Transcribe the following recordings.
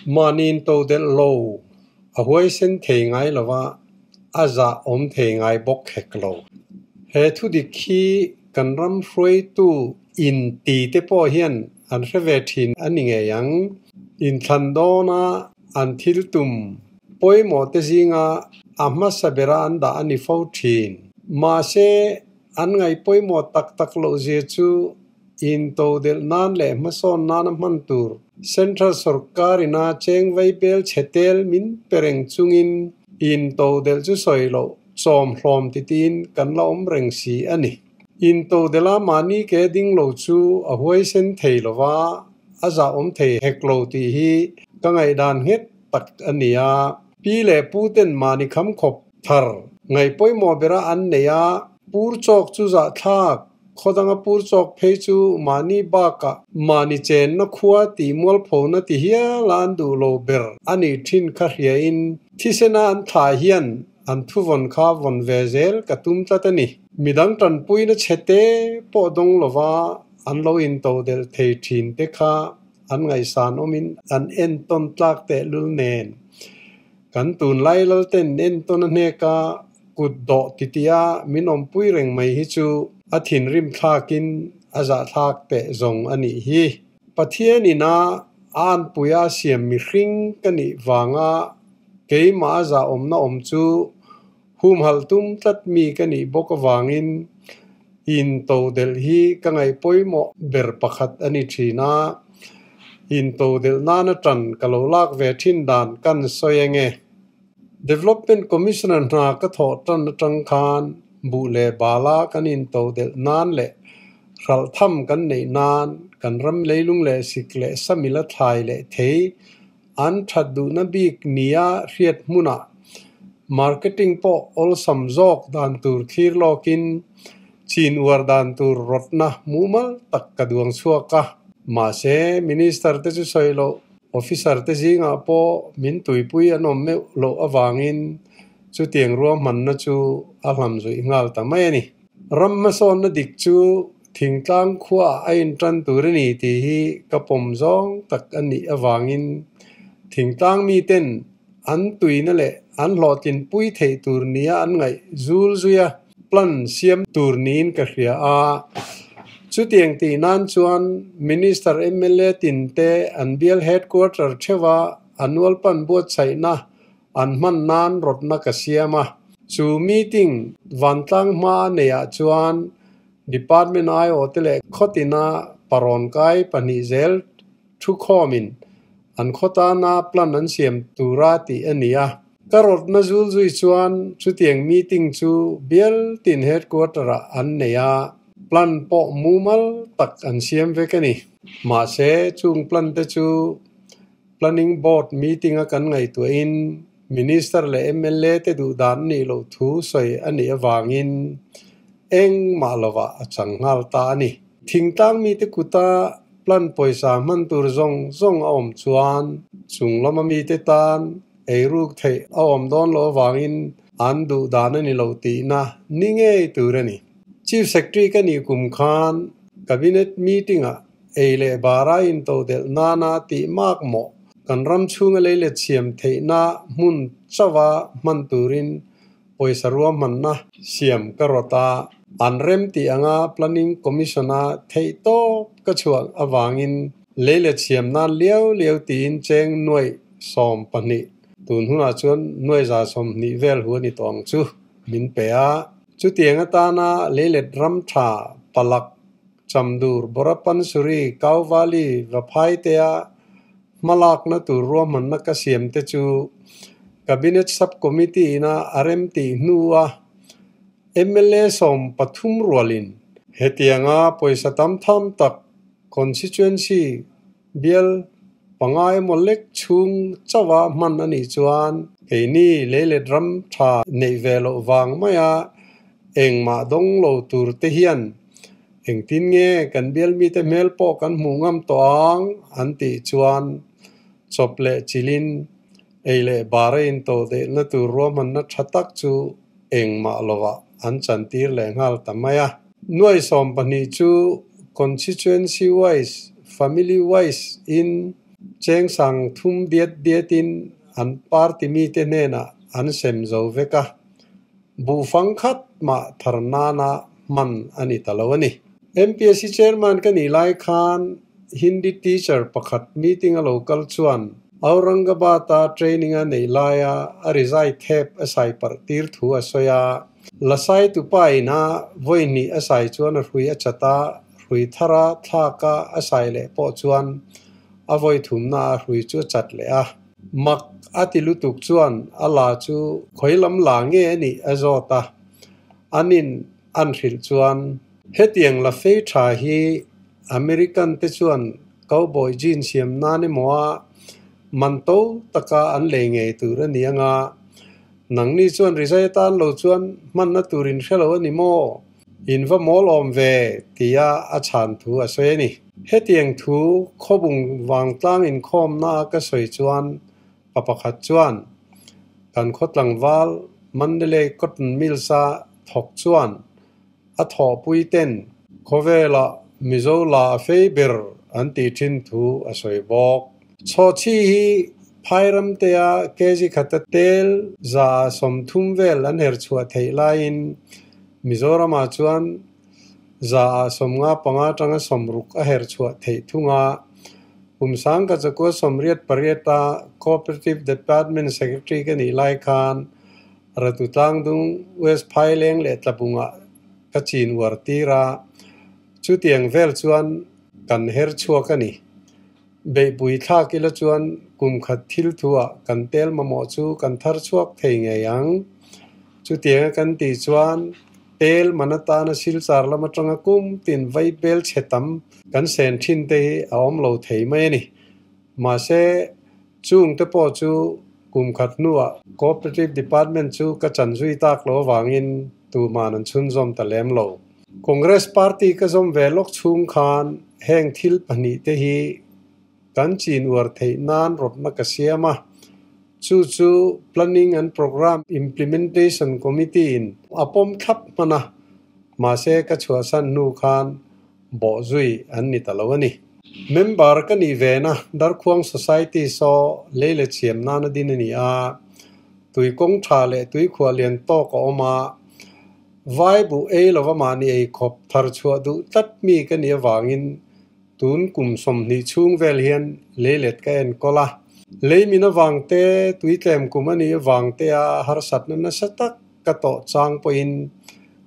Mahni intodelh lo a huaisen thei ngai lo va, a zah awm thei ngai bawk hek lo. He thudik hi kan ram hruaitu inti te pawh hian an hre ve thin a ni ngei ang. Inthlan dawna an thil tum pawimawh te zinga a hmasa bera an dah a ni fo thin. Mahse, an ngaih pawimawh tak tak loh zia chu intodelh nan leh hmasawn nana hman tur Central sorkar ina cheng vai bel chhe tel min pe reng chungin intodelh chu sawi loh chawm hlawm titiin kan la awm reng si a ni. Intodelha mahni ke ding lo chu a huaisen thei lo va, a zah awm thei hek lo tih hi ka ngaihdan nghet tak a ni a. Pi leh pu ten mahni kham khawp thar ngaih pawimawh bera an nei a, pur chawk chu zahthlak, khawdanga pur chawk phei chu mahni bakah mahni chenna khua tih mualphona ti hial a an duh lo ber a nih thin kha hriain thisena an thlah hian an thuvawn kha vawn ve zel ka tum tlat a ni. Midang tanpuina chhe te pawh dawng lova an lo intodelh thei thin te kha an ngaihsan awmin an entawn tlak tehlul nen. Kan tunlai lalten entawn a hnek a, kut dawh titia min awmpui reng mai hi chu a thinrim thlakin a zahthlak teh zawng a nih hi. Pathian ina a anpuia a siam mihring ka nih vanga keimah a zahawmna awm chu Humhalh tum tlat mi ka nih bawk avangin intodelh hi ka ngaih pawimawh ber pakhat a ni thin a, intodelh nana tan ka lo lak ve thin dan kan sawi ang e. Development Commissioner hna ka thawh tan atang khan buh leh bala kan intodelh nan leh hralh tham kan neih nan kan ram leilung leh sik leh samil a thlai leh thei An that duhna bik nia hriat hmunah marketing pawh awlsam zawk dan tur thlir lawkin chin uar dan tur rawtna mumal tak ka duang chhuak a. Mahse, Minister te chu sawi loh, Officer te zingah pawh min tuipui an awm meuh loh avangin chutiang ruahmanna chu a hlam zuih nghal ta mai a ni. Ram hmasawnna dik chu thingtlang khuaah a intan tur a ni tih hi ka pawm zawng tak a nih avangin thingtlang miten an tuina leh an hlawhtlinpui theih tur nia an ngaih zul zui a, plan siam tur niin ka hria a. Chutiang tih nan chuan Minister mla tinte an bial headquarter theuha annual pan buatsaihna An hman nan rawtna ka siam a. Chu meeting vantlang hma a neihah chuan Department aiawhte leh khawtina parawn kai pahnih zel thukhawmin an khaw tana plan an siam tura tih a ni a. Ka rawtna zul zui chuan chutiang meeting chu bial tin headquarter-ah an nei a, plan pawh mumal tak an siam vek a ni. Mahse, chung plan te chu Planning Board meeting a kan ngaihtuahin Minister leh mla te duh dan nih loh thu sawi a nih avangin engmah lovah a chang nghal ta a ni. Thingtlang mite kuta plan pawisa hman tur zawng zawng a awm chuan chung lama mite tan eiruk theih a awm dawn loh avangin an duh dan a ni lo tihna ni ngei tur a ni. Chief Secretary ka nih kum khan Cabinet meeting-ah Ei leh bara intodelh nana tih mak mawh kan ram chhunga lei let siam theihna hmun chauha hman turin pawisa ruahmanna siam ka rawt a, an rem tih anga Planning Commission-a theih tawp ka chhuah avangin lei let siam nan liau liau tiin cheng nuaih 12, tun hunah chuan nuaih 120 vel hu a ni tawh ang chu, min pe a. Chutiang atana lei let ram tha palak Chamdur, Borapansuri, Kauvali, Vaphaite-a hmalakna tur ruahmanna ka siam te chu Cabinet Sub-Committee ina a rem tih hnua mla 13 rualin hetianga pawisa tam tham tak Constituency bial pangai emaw lek chhung chauha hman a nih chuan keini leilet ram tha neih ve loh vang maia engmah dawng lo tur te hian engtin nge kan bial mite hmel pawh kan hmuh ngam tawh ang an tih chuan chawp leh chilhin ei leh bar a intodelhna tur ruahmanna tha tak chu engmah lovah an chantir leh nghal ta mai a. Nuai 12 chu constituency wise, family wise in Cheng sang thum diat diatin an party mite hnenah an sem zo vek a, buh fang khat mah thar nana hman a ni ta lo a ni. MPSC Chairman ka nih lai khan Hindi teacher pakhat meeting a lo kal chuan Aurangabad-a training a neih laia a rizai thep a sai parh tir thu a sawi a. La sai tupa ina vawi hnih a sai chuan a hrui a chat a, hrui thara thlaka a sai leh pawh chuan a vawi thumna a hrui chu a chat leh a. Mak a ti lutuk chuan a la chu khawi lam la nge a nih a zawt a, anin an hrilh chuan. Hetiang la fei tha hi American te chuan cowboy jean siam nan emaw a man to taka an lei ngei tur a ni anga, nangni chuan rizai atan lo chuan hmanna tur in hre lo a ni maw? In va mawl awm ve tia a chhan thu a sawi a ni. Hetiang thu khawbung vangtlang inkhawmna a ka sawi chuan pa pakhat chuan kan khaw tlangval Mandalay Cotton Mills a thawk chuan a thawhpui ten khawvelah Mizo la a fei ber an tih thin thu a sawi bawk. Chhawchhi hi Phairamtea kg khata tel 130 vel an her chhuah theih laiin Mizoramah chuan 155 atanga 60 a her chhuah theih thung a. Kum 1988-a Cooperative Department Secretary ka nih lai khan Ratu Tlangdung, West Phaileng leh Tlabungah ka chin uar tir a, chutiang vel chuan kan her chhuak a ni. Beihpui thlak ila chuan kum khat thil thuah kan tel mamawh chu kan thar chhuak thei ngei ang. Chutianga kan tih chuan tel man atana silchar lam atanga kum tin vai bel chhe tam kan sen thin te hi a awm lo thei mai a ni. Mahse, chung te pawh chu kum khat hnuah Cooperative Department chu ka chan zui tak lo avangin tuman an chhunzawm ta lem lo. Congress Party ka zawm ve lawk chhung khan heng thil pahnih te hi kan chin uar theih nan rawtna ka siam a, chu chu Planning and Programme Implementation Committee in a pawm thlap hman a, mahse ka chhuahsan hnu khan bawh zui an ni ta lo a ni. Member ka nih ve na Darkhuang Society saw lei leh chhiam nana din a ni a, tui kawng tha leh tui khuah lian tawk a awm a, Vai buh ei lova mahni ei khawp thar chhuah duh tlat mi ka nih avangin tun kum 20 chhung vel hian leilet ka enkawl a. Lei min avang te, tui tlem kum a nih avang te a harsatna nasa tak ka tawh chang pawhin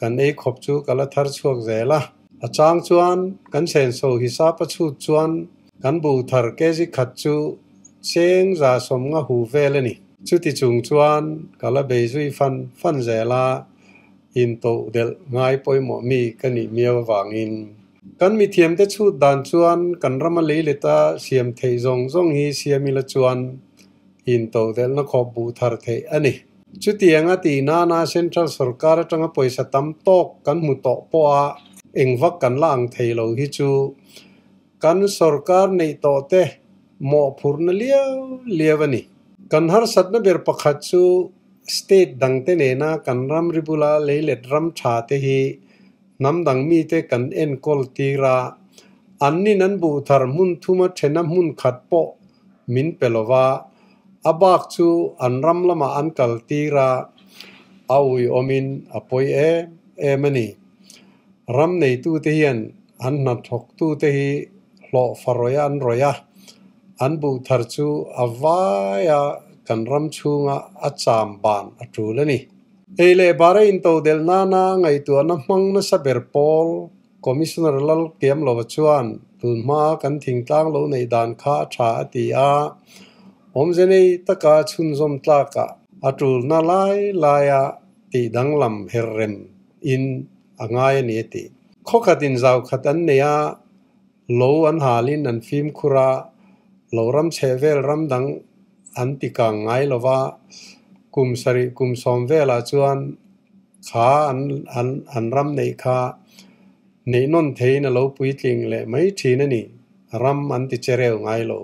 kan ei khawp chu ka la thar chhuak zel a. A chang chuan kan senso hisap a chhut chuan kan buh thar kg khat chu cheng 150 hu vel a ni. Chuti chung chuan ka la bei zui fan fan zel a. Intoh delh ngai pawimawh mi ka nih miau avangin kan mithiamte chhut dan chuan kan rama leileta siam theih zawng zawng hi siam ila chuan intoh delhna khawp buh thar theih a ni. Chutianga tih nana Central Sorkar atanga pawisa tam tawk kan hmu tawh pawha engvak kan la ang thei lo hi chu kan sorkar neih tawh te mawhphurhna liau liau a ni. Kan harsatna ber pakhat chu State dangte nena kan ramri bula leilet ram tha te hi hnam dang mite kan enkawl tir a, annin an buh thar hmun thuma thena hmun khat pawh min pe lo va, a bak chu an ram lamah an kal tir a, a uiawmin a pawi em em a ni. Ram neitute hian an hnathawktute hi hlawh fa rawih an rawih a, an buh thar chu a vaia kan ram chhunga a cham ban a tul a ni. Ei leh bara intodelh nana ngaihtuahna hmang nasa ber pawl Commissioner Lal Kiamlova chuan tun hmaa kan thingtlang lo neih dan kha a tha a ti a, awmze nei taka chhunzawm tlakah a tulna lai laia tih danglam her rem in a ngai a ni a ti. Khawkhat in zau khat an nei a, lo an halin an fimkhur a, lo ram chheh vel ram dang an ti kang ngai lo va, kum 7 kum 10 velah chuan kha an an an ram neih kha neih nawn theiin a lo puitling leh mai thin a ni, ram an ti che reu ngai lo.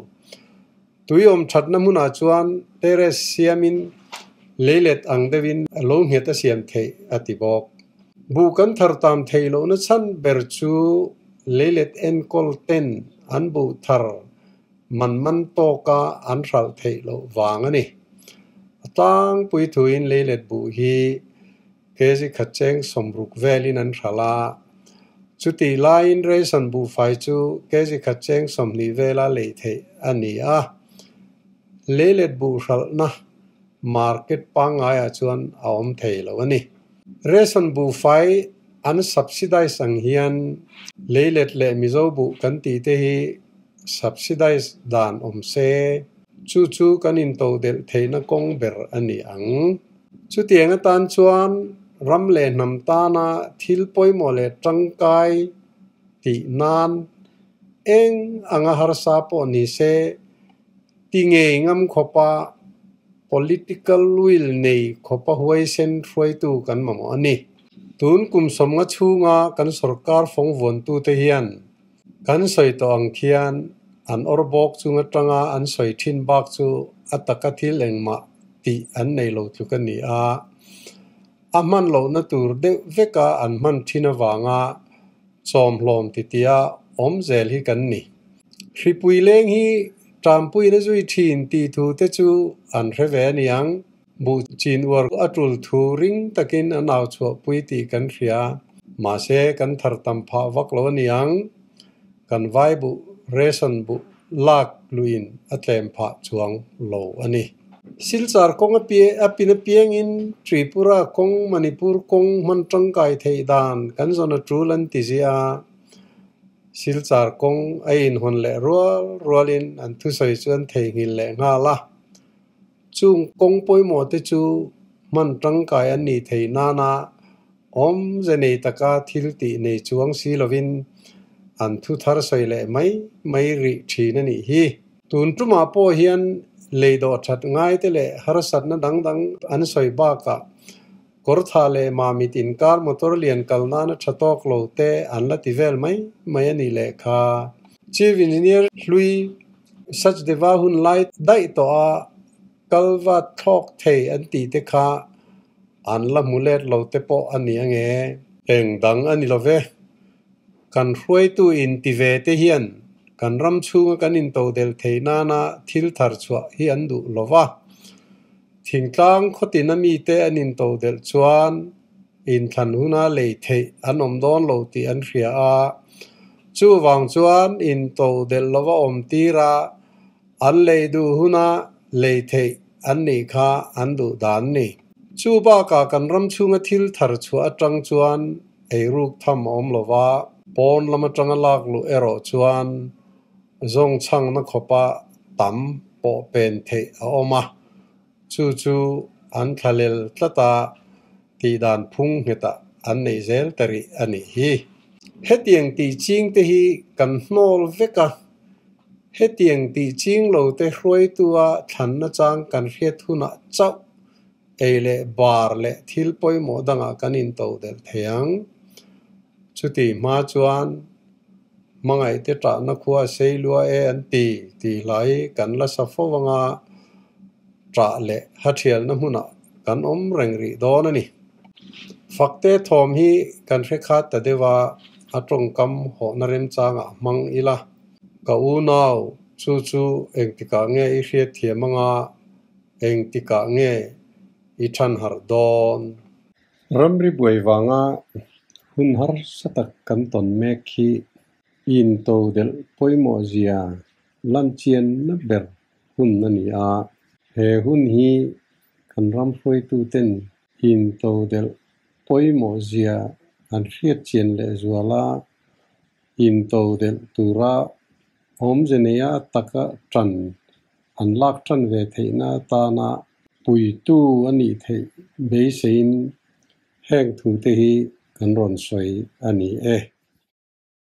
Tui awm thatna hmunah chuan terrace siamin leilet ang deuhin lo nghet a siam theih a ti bawk. Buh kan thar tam theih lohna chhan ber chu leilet enkawl ten an buh thar Man man tawka an hralh theih loh vang a ni. A tlangpui thuin leilet buh hi kg khat cheng 60 velin an hralh a, chutih laiin ration buhfai chu kg khat cheng 20 vela lei theih a ni a. Leilet buh hralhna market pangngaiah chuan a awm thei lo a ni. Ration buhfai an subsidize ang hian leilet leh Mizo buh kan tih te hi subsidize dan awm se, chu chu kan intodelh theihna kawng ber a ni ang. Chutiang atan chuan ram leh hnam tana thil pawimawh leh tangkai tih nan eng anga harsa pawh ni se ti ngei ngam khawpa political will nei khawpa huaisen hruaitu kan mamawh a ni. Tun kum 50 chhunga kan sorkar fawng vuantute hian kan sawi tawh ang khian an awr bawk chung atanga an sawi thin bak chu a taka thil engmah tih an nei lo tluk a ni a. A hman lohna tur deuh veka an hman thin avanga chawmhlawm titia awm zel hi kan ni. Hripui leng hi Ṭampuiin a zui ṭhin tih thu te chu an hre ve a niang. Buh chin uar a ṭul thu ring takin an au chhuahpui tih kan hria. Mahse, kan thar tam phah vak lo a niang. Kan vai buh ration buh lak luin a tlem phah chuang lo a ni. Silchar kawng a pin apiangin Tripura kawng, Manipur kawng hman ṭangkai theih dan kan zawn a ṭul an ti ziah a. Silchar kawng a inhawn leh rual rualin an thusawi chu an theihnghilh leh nghal a. Chung kawng pawimawh te chu hman tangkai an nih theih nana awmze nei taka thil tih nei chuang si lovin an thu thar sawi leh mai mai rih thin a nih hi. Tun tumah pawh hian lei dawh that ngai te leh harsatna dang dang an sawi bakah Kawrthah leh Mamit inkar motor lian kal nana tha tawk lo te an la ti vel mai mai a nih leh kha. Chief Engineer hlui Sachdeva hun lai daih tawh a kalva thlawk thei an tih te kha an la hmu let lo te pawh a ni ange. Eng dang a ni lo ve. Kan hruaitu inti ve te hian kan ram chhunga kan intodelh theih nana thil thar chhuah hi an duh lo va. Thingtlang khawtin a mite an intodelh chuan inthlan huna lei theih an awm dawn lo tih an hria a, chuvang chuan intodelh lova awm tira an lei duh huna lei theih an nih kha an duh dan ni. Chu bakah kan ram chhunga thil thar chhuah atang chuan eiruk tham a awm lova, pawn lam atanga lak luh erawh chuan zawngchhangna khawpa tam pawh pen theih a awm a. Chu chu an thlalel tlat a, tihdan phung nghetah an neih zel ta rih a nih hi. Hetiang tih ching te hi kan hnawl vek a, hetiang tih ching lo te hruaitua thlanna chang kan hriat hunah chauh ei leh bar leh thil pawimawh dangah kan intodelh thei ang. Chuti hma chuan Hmangaihte ṭahna khua sei lua e an ti tih hlai kan la sa fo anga ṭah leh hathialna hmunah kan awm reng rih dawn a ni. Fakte thawm hi kan hre khat ta deuh a, a tawngkam hawhna remchangah hmang ila. Ka unau, chu chu engtikah nge i hriatthiam anga engtikah nge i ṭhanharh dawn? Ramri buai vanga hun harsa tak kan tawn mek hi intodelh pawimawh zia lanchianna ber hun a ni a. He hun hi kan ram hruaituten intodelh pawimawh zia an hriatchian lehzual a, intodelh tura awmze neia taka ṭan an lak ṭan ve theihna atana puitu a nih theih beiseiin heng thute hi kan rawn sawi a ni e.